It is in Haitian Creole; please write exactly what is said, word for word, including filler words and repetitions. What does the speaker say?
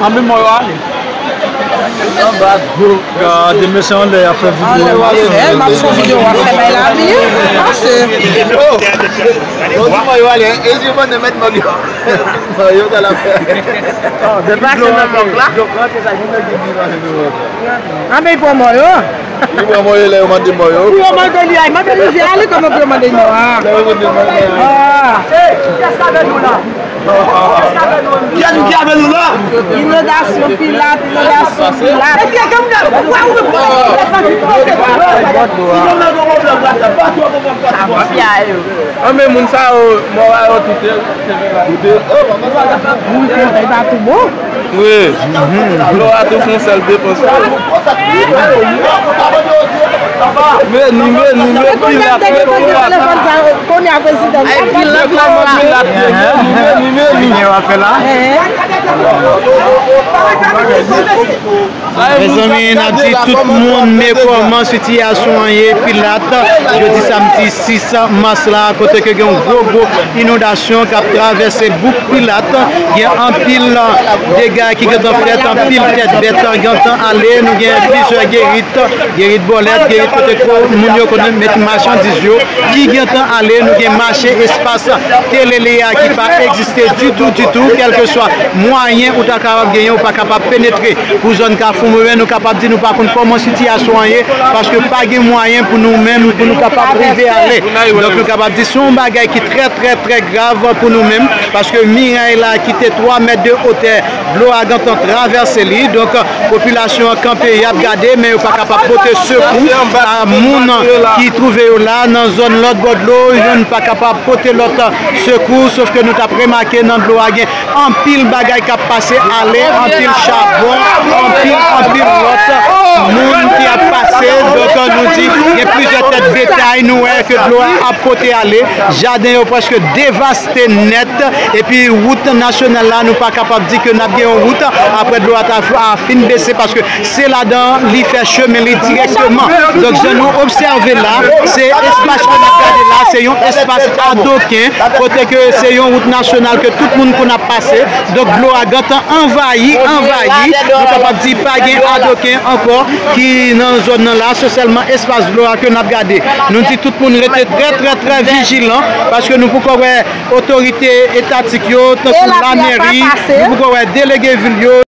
Anben, mwen yo ale. Gade mesye anlè, y ap fè videyo. Anlè w ap fè, m ap fè videyo, w ap fè bay la wi. Pase. Bon, di mwen yo ale, e si mwen te mèt mwen yo. Mwen yo sa l ap fè. Depi pase nan blòk la. Anben, y pran mwen yo. Li pran mwen yo lè yo mande mwen yo. Pou yo mande li, ay, mande li, se ale kòman pou yo mande non an. Lè yo mande mwen yo. Ah. Kiyès ki avè nou la? Inondasyon Pilat, inondasyon Pilat. Anben, moun sa yo, mò a yo tout. Moun kontan, e pa tou bon. Wi. Dlo a tou fè yon sèl depans. Veni, veni, veni, Pilat, veni, Pilat. Kounye a prezidan. Ay, Pilat la, Pilat, veni, veni, veni. Mezanmi, n ap di tout moun, men kòman sitiyasyon an ye, Pilat, jodi samdi sis mas la, kote ke gen yon gwo, gwo inondasyon k ap travèse bouk Pilat. Gen anpil dega ki gentan fèt, anpil tèt bèt gentan ale. Nou gen plizyè gerit, gerit bòlèt, gerit kote ko-, moun yo konn met machandiz yo, ki gentan ale. Nou gen mache espas Telele a ki pa egziste ditou, ditou. Kèlkeswa mwayen ou ta kapab genyen, ou pa kapab penetre pou zòn Kafou Moren. Nou kapab di nou pa konn kòman sitiyasyon an ye, paske pa gen mwayen pou nou menm, pou nou kapab rive ale. Donk, nou kapab di se yon bagay ki trè, trè, trè grav pou nou menm, paske miray la ki te twa mèt de otè, dlo a gentan travèse li. Donk, popilasyon an kanpe, y ap gade, men yo pa kapab pote sekou a moun ki twouve yo la nan zòn lòt bò dlo. Yo pa kapab pote lòt sekou, sof ke nou t ap remake nan dlo a gen anpil bagay k ap pase ale, anpil chabon, anpil, anpil lòt moun ki ap pase. Donk, nou di, gen plizyè tèt betay, nou wè ke dlo a ap pote ale. Jaden yo prèske devaste nèt. Epi, wout nasyonal la, nou pa kapab di ke n ap gen yon wout apre dlo a ta, a fin bese, paske se ladan li fè chemen li dirèkteman. Donk, jan nou obsève la, se espas ke n ap gade la, se yon espas adoken, kote ke se yon wout nasyonal ke tout moun konn ap pase. Donk, dlo a gentan anvayi, anvayi. Nou kapab di pa gen adoken ankò ki nan zòn nan la, se sèlman espas dlo a ke n ap gade. Nou di tout moun rete trè, trè, trè vijilan, paske nou poko wè otorite etatik yo, tankou lamèri, nou poko wè delege vil yo.